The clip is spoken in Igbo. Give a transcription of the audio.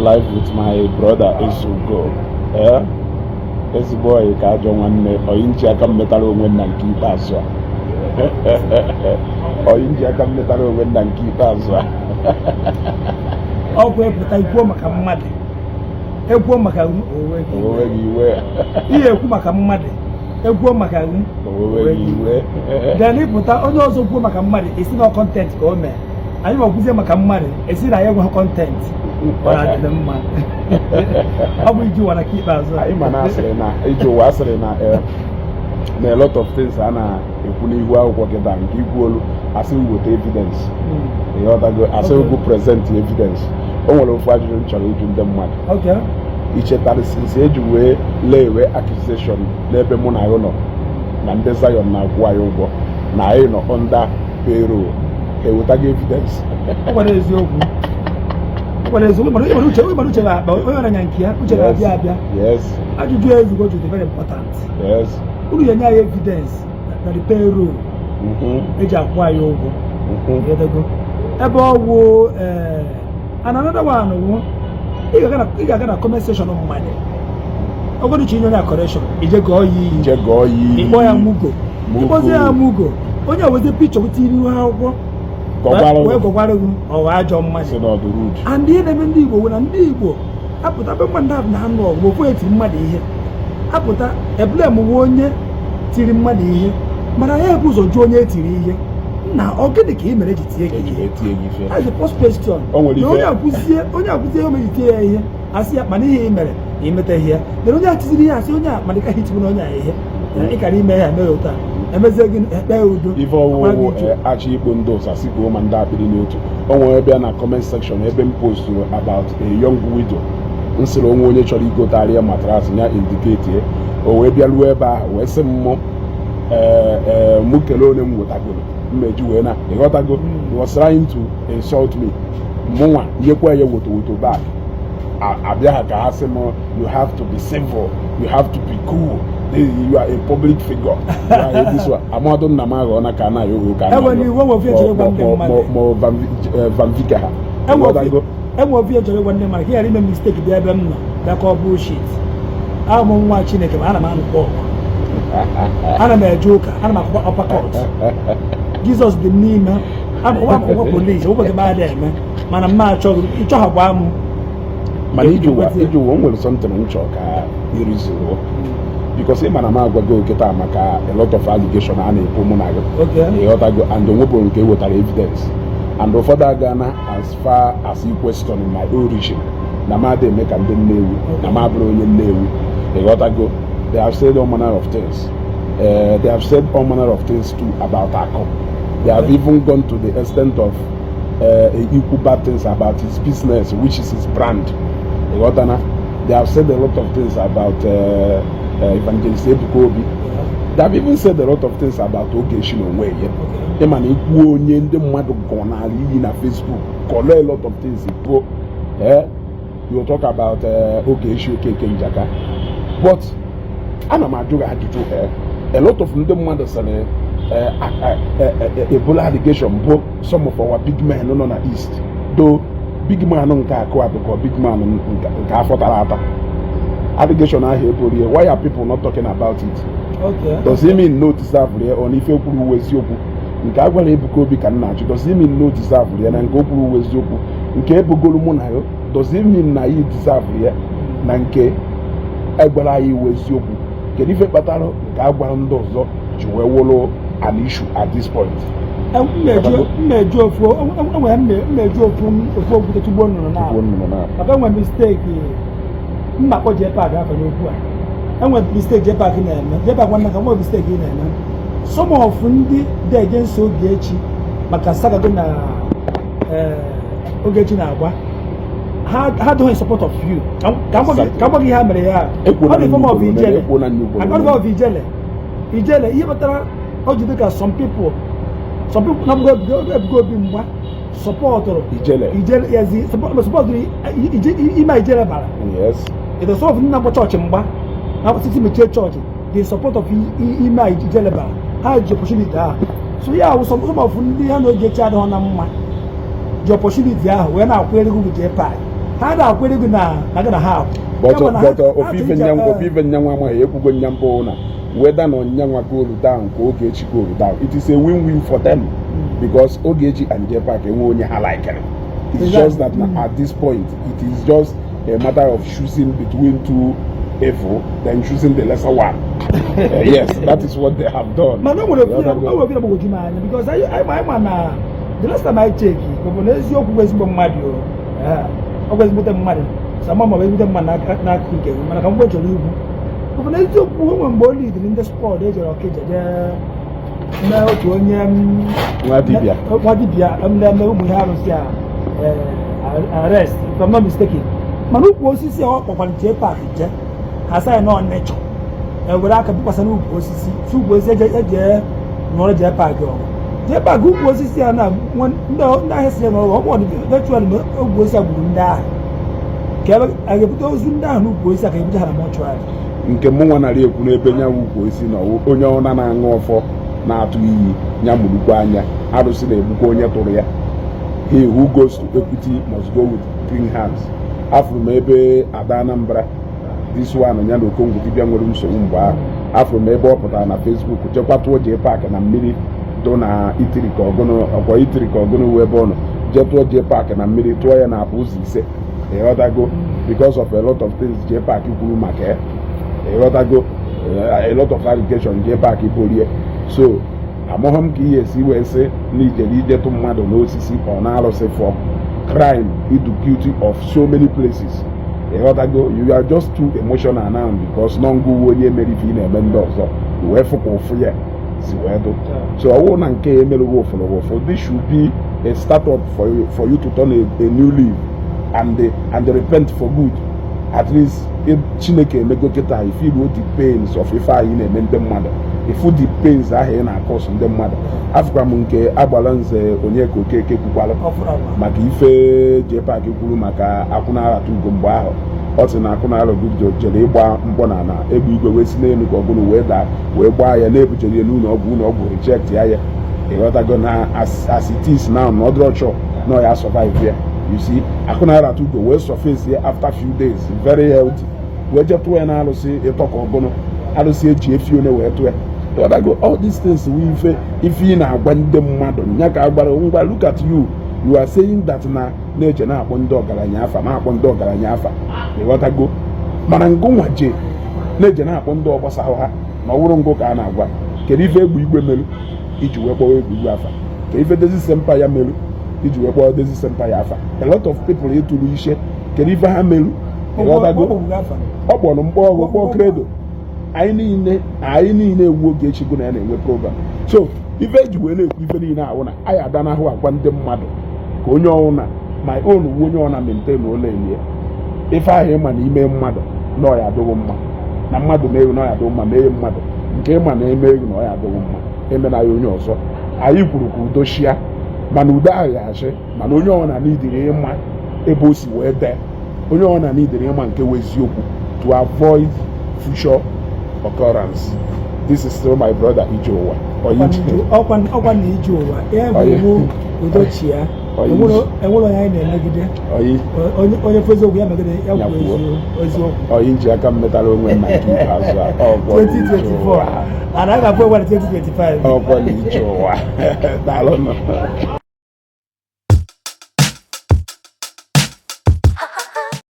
Live with my brother Ezugo. Eh? Ezigbo oyi ka ajọ nwanne, oyi nji aka m metara onwe m na nke ikpeazụ a. Oyi nji aka m metara onwe m na nke ikpeazụ a. Ọkwa ịpụta ikwuo maka mmadụ, ekwuo maka onwe gị. Owewe gị iwe. Ihe ekwu maka mmadụ, ekwuo maka gị. Owewe gị iwe. Then ịpụta, onye ọzọ kwuo maka mmadụ, esi na content ka o mee. Anyị ma kwuzie maka mmadụ, esi na ya enweghị content. Ọ na-adịrị mma, ọ bụ iji ụwa na nke ikpeazụ a. Anyị ma na asịrị na iji ụwa, asịrị na na a lot of things a na-ekwu n'ihu akwụkwọ kịta nke ikwu olu, asị weta evidence. Ịghọtago? Asị go present evidence. O nwere ofu ajụjụ m chọrọ ịjụ ndị mmadụ. Ichetara since eji wee lee wee accusation n'ebe mụ na ya nọ na ndị Zion na-akwụ anyị ụgwọ, na anyị nọ under payroll, ha ewetago evidence? Ọ gwara eziokwu, ọ gwara eziokwu, mana uche, mana uche na-akpa onye na-anya nke ya, uche na-abịa abịa. Ajụjụ Ezugo jụ dị very important. Unu ga-enye anyị evidence na the payroll eji akwụ anyị ụgwọ. Ịghọtago? Ebe ọ wụ ee, and another one wụ ị ga-aga na comment section mmadụ, ọgọdụ chi inye onye a correction, ije gọọ ya iyi. Je gọọ ya iyi. Ịkpọ ya mugo. Mugo. Ịkpọzie ya mugo, onye wezi picture tinye n'ihu akwụkwọ. Gọkwara. Wee gọkwara gị ọwa ajọ mmadụ. Si n'ọdụ rude. And ihe na-eme ndị Igbo wụ na ndị Igbo apụta be mmadụ ahụ na-anụ ọgụ, ofu onye tiri mmadụ ihe, apụta eblem nwe onye tiri mmadụ ihe, mana ya ebu ụzọ jụọ onye etiri ihe na ọ gịnị ka ị mere eji tie gị eji ihe? wee tie gị ife. That's the first question. O nwere Na ife- onye akwụzie ihe o mere ji tie ya ihe, asị ya mana ihe ị mere na imeteghị ya. Then onye atiziri ihe, asị onye a mana ka hitibụ na onye a ihe ị kara ime ya, eme ya otu a, emezie gị ekpe udo. Ife ọwụwụ achọ ikpo ndị ụsa sikpuo ma ndị akpịrị n'otu. O nwere bịa na comment section ebe m posturu about a young widow, m sịrị onwe onye chọrọ igotarị ya mattress ya indicate ya. O wee bịa ruo ebe ahụ wee sị m mụ ee ee mụ kelee onye m nwetagoro mmeji wee na ịghọtago. He was trying to insult me. Mụnwa nyekwa ya woto woto back. Abịa ha ka ha sị m, "You have to be civil, you have to be cool, you are a public figure, you are a this one." Amadụ nna m aghọọ na ka anaghị ogo ka Enwere iwe, nwe ofe chere gwa ndị mmadụ. ma Van Vika ha. Ịghọtago? Enwe ofe chọrọ ịgwa ndị mmadụ ka ị ghara ime mistake bịa ebe m nọ bịa kọọ bullshit. Ahụ m nwa Chineke, ma ana m anụkwa ọgụ, ana m eje ụka, ana m akwụkwọ upper court. Jizọs dị m n'ime. Abụkwa akwụkwọ polisi ụbọchị m adịghị eme, mana m achọghị ịchọghakwa m. Mana iji ụwa o nwere something m chọrọ ka ịrụzuo, because ị ma na m agwago kịta maka a lot of allegation a na-ekwu mụ na gị. Ịghọtago? And onwebụrụ nke ewetara evidence, and ụfọdụ agana as far as i question my origin, na m adịghị eme ka ndị Nnewi, na m abụrụ onye Nnewi. Ịghọtago? They have said all manner of things. They have said all manner of things too about Akụ. They have even gone to the extent of ikwu bad things about his business, which is his brand. Ịghọtana? They have said a lot of things about Evangelist Ebuka Obi. They have even said a lot of things about Ogechi n'onwe ya. Ịma na ikwu onye ndị mmadụ gọ n'ala iyi na Facebook, kọlọ a lot of things po, eh, you talk about Ogechi Okeke Njaka. But ana m ajụ gị ajụjụ, a lot of ndị mmadụ sịrị Ebola allegation bụ some of our big men nọ na East, though big man nke akụ adịkọ big man nke afọ tara ata. Allegation ahụ eborie, why are people not talking about it? Does it mean no deserve ya, ọ na ife kwuru uwe eziokwu nke a gwara Ebuka Obi ka m na-achụ? Does it mean no deserve ya na nke o kwuru uwe eziokwu nke ebugolu mụ na ya? Does it mean na ya deserve ya na nke egwara anyị iwe eziokwu? Kedu ife kpatara nke a gwara ndị ọzọ ji wee wụrụ an issue at this point? Mmeju ofu enwere mmeju ofu okwute tugbo nnụnụ na Tugbuo nnụnụ na maka enwere mistake mma akpọ JPAC afọ n'okwu a. Enwere mistake JPAC na-eme. JPAC, nwanne, ka nwere mistake ị na-eme. Some of ndị dị against Ogechi maka sagago na Ogechi na-agba ha adịghị in support of you. Ka m gwa gị ihe ha mere ya. Ekwuola. Ọ dị form of nnukwu ijele. Ekwuola nnukwu. Akọrọ of ijele, ijele ihe kpatara o ji dị ka some people na Ebuka Obi mgba supportụrụ Ijele. Ijele yazi supportụrụ ime ijele bara. It some of ndị na-agba chọọchị mgba na sisi mechie chọọchị, the support of ime ijele bara, ha ji opportunity ahụ. So ya wụ some of ndị ha na Ogechi adịghị na mma ji opportunity ahụ wee na-akwụ erigwu JPAC. Ha na-akwere gị na gị na ha akwụ. But Kama na but ha ofu ife chọrọ nyanwa, ofu ife nyanwa amaghị ekwugo nya mbụ na whether na nyanwa go down ka Ogechi go down, it is a win-win for them, because Ogechi and Jpac enwe onye ha likere. It's just that na at this point it is just a matter of choosing between two evil, then choosing the lesser one. Yes, that is what they have done. Mana o nwere ofu o nwere ofu gbagwoju m anya, because anyị ma na the last time anyị check, bụ na eziokwu bụ ezigbo mmadụ o. Ee, ọ bụ ezigbote mmadụ sama, ma ọ bụ ezigbote mmadụ n'akụkụ nke gị. Mana ka mgbe chọrọ ikwu bụ na eziokwu, o nwere mgbe o lidiri ndị squad ejere Ọkịja jee mee otu onye Nwa dibịa. Nwa dibịa na-eme ụmụ ihe arụsị a arrest, if I'm not mistaken. Mana ukwu osisi a ọ kpọkwara Jpac je ha sị nọ nechọ ewere aka bikwasa n'ukwu osisi, si ukwu osisi eje nụọrọ Jpac ọgụ. Jpac, ukwu osisi a na ndị ahịa si ya n'ọrụ ọ kpọrọ virtually na ukwu osisi a gburu ndị ahụ, ka ebe a ga-ebute ozu ndị ahụ n'ukwu osisi a ka ebute ha na mortuary. Nke mụnwa nara ekwu n'ebe nyanwụ ukwu osisi na ọwụ onye ọna na-aṅụ ọfọ na-atụ iyi ya mụrụkwa anya, arụsị na-egbukwa onye tụrụ ya. He who goes to equity must go with clean hands. Afụrụ m ebe ada Anambra, this one ya na Okongwu dibịa nwere nsogbu mgbe ahụ, afụrụ m ebe ọ pụtara na Facebook jekwa tụọ Jpac na mmiri dụ na itiri ka ọgụnụ ọkwa itiri ka ọgụnụ wee ebe ọ nọ jee tụọ Jpac na mmiri, tụọ ya na akpa ụzọ 5, ịghọtago, because of a lot of things Jpac kwuru maka ya, ịghọtago, a lot of allegation Jpac borie. So amụghị m ka ihe esi wee sị na ijere ijetụ mmadụ n'osisi ọ na-arụsị for crime idu guilty of so many places, ịghọtago. You are just too emotional now because nọngụ uwe onye mere ife ị na-eme ndị ọzọ wee fụkwa ụfụ ya si wee dụ. So ọ bụrụ na nke ya emerụghị ụfụrụ ụfụ, this should be a start up for you to turn a new leaf and repent for good. At least Chineke emego kịta if you the pains of ife anyị na-eme ndị mmadụ, ifu the pains ahụ ị na-akọsụ ndị mmadụ. Afụkwa m nke agbara nze onye ka Okeke kwukwalụ maka ife Jpac kwuru maka akwụnara ugo mgbe ahụ. Ọ sị na akwụnara ugo jere ịgba mkpọ na ana egbe igwe wee si n'elu ka ọgụnụ wee daa wee gbaa ya, na-ebujere ya n'ụlọ ọgwụ, ụlọ ọgwụ reject ya. Ịghọtago na as it is now na ọ dịrọ sure na ọ ya survive ya. You see, akwụnara ugo wee surface ya after few days, very healthy, wee jee tụọ ya na arụsị ịtọ ka ọgụnụ arụsị eji efi one wee tụọ ya. Ịghọtago, all these things wụ ife ị na-agwa ndị mmadụ nya ka agbara ngwa. Look at you, you are saying that na na-eche na-akpọ ndị ọgaranya afa, na-akpọ ndị ọgaranya afa, ịghọtago, mana ngụnwa je na-eje na-akpọ ndị ọgbasahụ ha na ọ bụrụ ngụ ka a na-agwa. Kedu ife egbe igwe merụ iji wee kpọwa egbe igwe afa? Ka ife Dezi Sempa ya merụ iji wee kpọwa Dezi Sempa ya afa? A lot of people ịtụrụ ishe, kedu ife ha merụ? Ịghọtago, ọ kpọrọ mkpọ ọgụ kpọọ Credo. Anyị niile ewu oge echigo na ya na-enwe program. So ife eji wee na-ekwu ife niile ahụ na anyị adanahụ agwa ndị mmadụ ka onye ọwụna my own wu onye ọna maintain ụlọ enyi ya. Ife ahụ ịma na ime mmadụ na ọ ya adịghị mma, na mmadụ na-ewu na ọ ya adịghị mma, mee mmadụ nke ịma na eme egwu na ọ ya adịghị mma, emena ya onye ọzọ. Anyị kwuru ka udo shia, mana udo ahụ ya achị, mana onye ọna n'idiri ịma ebe o si wee dee, onye ọna n'idiri ịma nke wụ eziokwu to avoid future occurrence. This is still my brother Ijeụwa. Ọkwa na ije ụwa ya bụ udochi ya. Enwere onye anyị na-emegide. Onye fụ eziokwu ya megide ya, kwuo eziokwu. Oyi nji aka m metara onwe m na nke ikpeazụ a. 2024 ana a ga-abụ 2025. Ọkwa na ije ụwa. Daalụ.